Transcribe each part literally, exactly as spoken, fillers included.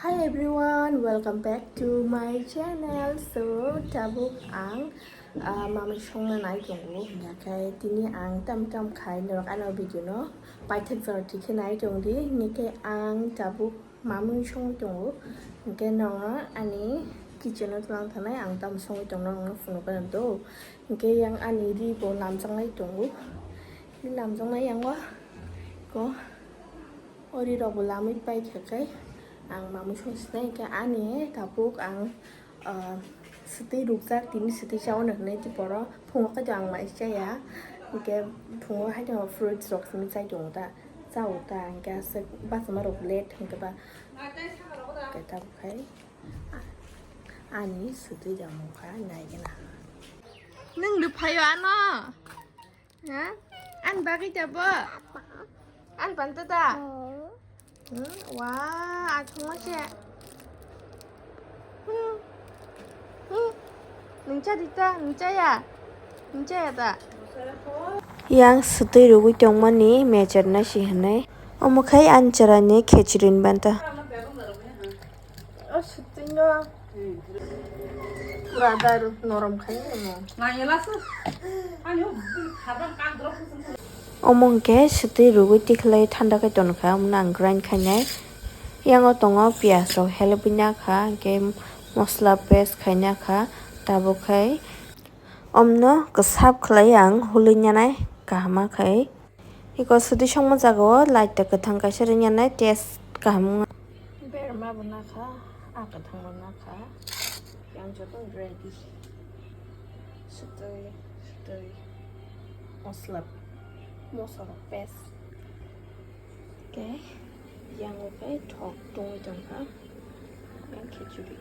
Hi everyone, welcome back to my channel. So, tabuk ang, ah, mamwi songna nai tongo, hingkhe tini ang tam tam khai norok ano video no paithak jora thik khe nai tong di, hingkhe ang tabuk mamwi songwi tongo, hingkhe norokno ani kitchen o twlang thanai ang tam songwi tongno norokno phunuk gana do, hingkhe yang ani ri bo lamjaknai tongo, ri lamjaknai yango ko. O ri rok bo lamwi paikha khe ang mamwi song sinai khe ani tabuk ang, ah, swtwi rukjak, tini swtwi chao hwnwi tiporo phungo khe to ang mai chaya, hwnkhe phungo haino fruits rok simi chai tongo ta, chao ta, hwnkhe aswk bachama rok late hwnkhe ba, hwnkhe tabuk khai ani swtwi rok wngkha nai gana. Nwng rw phaio ano? Ha? Ani bagwi da bo? Ani panta da? Hmm, wa, athwngma se. Hmm. Hmm. Nwng cha di ta, nwng cha ya? Nwng cha ya da? Yang swtwi rwgwi tongmani mecher na si hwnwi. Omo khai ani chwraini khechri ni banta. O swtwino pura dar norom khai no. Omo hwnkhe swtwi rwgwi tikhlai thanda khai tonkha, omono ang grind khainai. Yango tongo piyaj rok helebwi nakha, hwnkhe mosla paste khai nakha, tabuk khai omono kwsap khlai ang hulwi nanai kaham khai. Eko swtwi songma jagao light ta kwthang kaisa rwngya nai taste kaham wngya. Berma bo nakha, a kwthang bo nakha. Yang joto ready. Swtwi, swtwi. Mosla, mosla paste. Okay. Yang oke thok tongwi tongkha. Yang khichuri.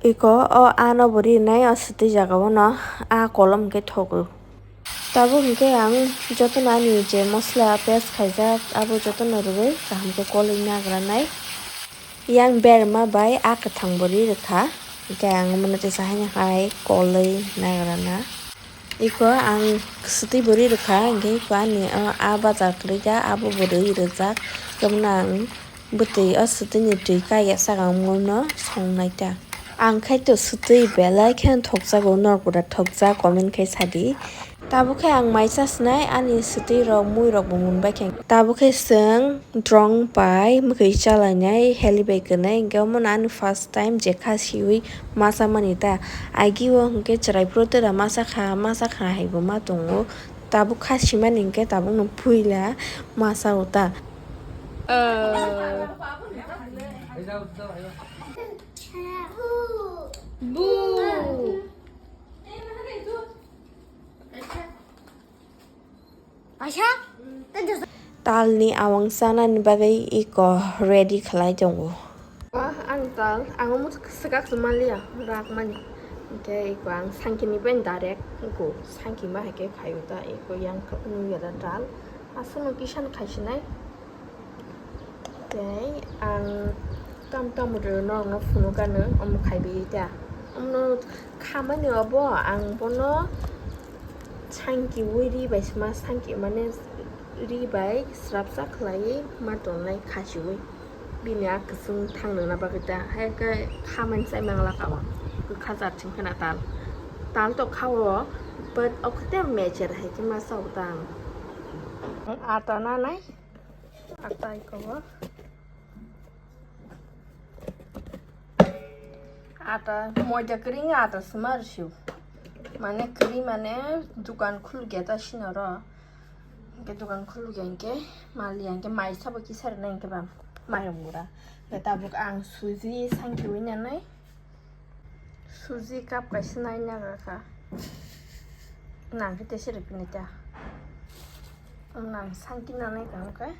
Iko o ano bo rinai o swtwi jagao no a kolom hwnkhe thogo. Tabuk hwnkhe ang jotono ani je mosla paste khaijak abo jotono rwui kaham khe kolwi nagranai. Yang berma bai a kwthang bo ri rwkha, hwnkhe ang omono teisa haino hai kolwi nagrana. Iko ang swtwi bo ri rwkha, hwnkhe iko ani o a baja kwrwi kha abo bo rwi rwjak, omono ang bwtwi o swtwini twi kaiya saka wngmano songnai ta. Ang khai to swtwi belai kheno thokjago, norok pura thokjak, comment khai sadi. Tabuk khe ang mai chasnai, ani swtwi rok mui rok bo munbai khe. Tabuk khe chwng drong bai mwkhwi chalainai heli bai kwnai, hwnkhe omono ani first time je kha siwi ma chamani ta. Agi o hwnkhe chwrai phuru tera ma chakha, ma chakha hai bo ma tongo. Tabuk kha simani hwnkhe tabukno puila ma chao ta. Bu. Talni awang chanani bagwi iko ready khlai tongo. Ah, ang tal, ang omo swkak se manliya, rak mani. Hwnkhe iko ang sangkini bai direct iko sangkima hai khe khaio ta, iko yang nungya da tal. Aswkno kisa no khaisinai. Tei ang tam tam rwno norokno phunukgano omo khaiwi ta. Omono khamani obo ang bono sangkiwi ri bai sma sangki mane ri bai srapsa khlaiwi ma tongnai khasiwi. Bini a kwchwng thangnwna bagwi ta hai khe khamani chai manglak o kwkha jat chwng khena tal. Tal to khao but o kwtal mecher hai khe ma chao ta ang. Ata nanai. Atai kobo. Ata moida kwrwi wngya ata swmar sio. Mane kwrwi mane dukan khulugya ta sinoro. Hwnkhe dukan khulugya hwnkhe maliya hwnkhe mai sabo kisa rwnai hwnkhe ba mayung gura. Hwnkhe tabuk ang suji sangkiwi nanai. Suji cup kaisa nai naga kha. Nang khe tese rw phini ta. Nang sangki nanai kaham khe.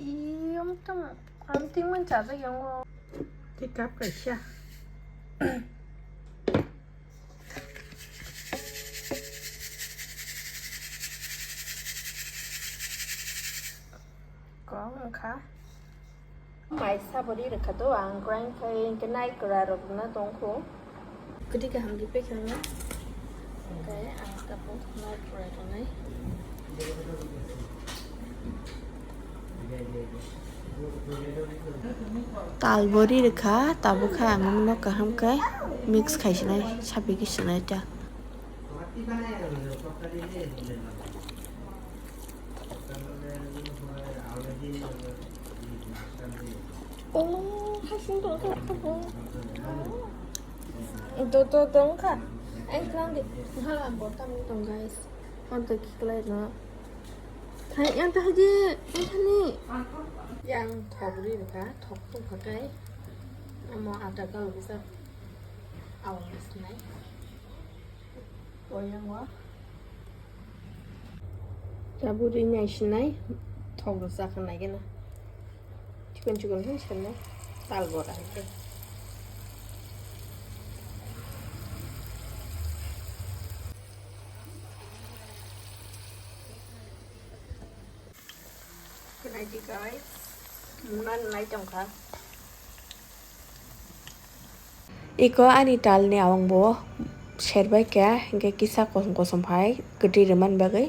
Iyom tamo. Ang tingman chajak yango. Tei cup kaisa. Kok wngkha. Mai sabori rwkha to, ang grind khai hwnkhe nai kwra rok na tongkho. Kwtwi kaham di pekha no. Hwnkhe ang tabuk no purai tongnai. Tal bo ri rwkha, tabuk khe ang omono kaham khe mix khai sinai, sapi khe sinai ta. Oh, hai sing tong kha. Do, do, do, wngkha. Ang klang di. Hala, bo tam tong, guys. Hon to kiklai no. Thai, yang thai di, yang thani. Yang thok ri kha, thok tong kha kai. Amo ada kal bisa. Awang sinai. Boyang wa. Tabuk ri nai sinai, thok rwchak nai gana. Chikon chikon khe sanai, tal bora hai khe. Khe nai di guys, mungna nai tong kha. Iko ani talni awang bo serbai kha, hinkhe kisa kosom kosom hai kwtwi rwmani bagwi.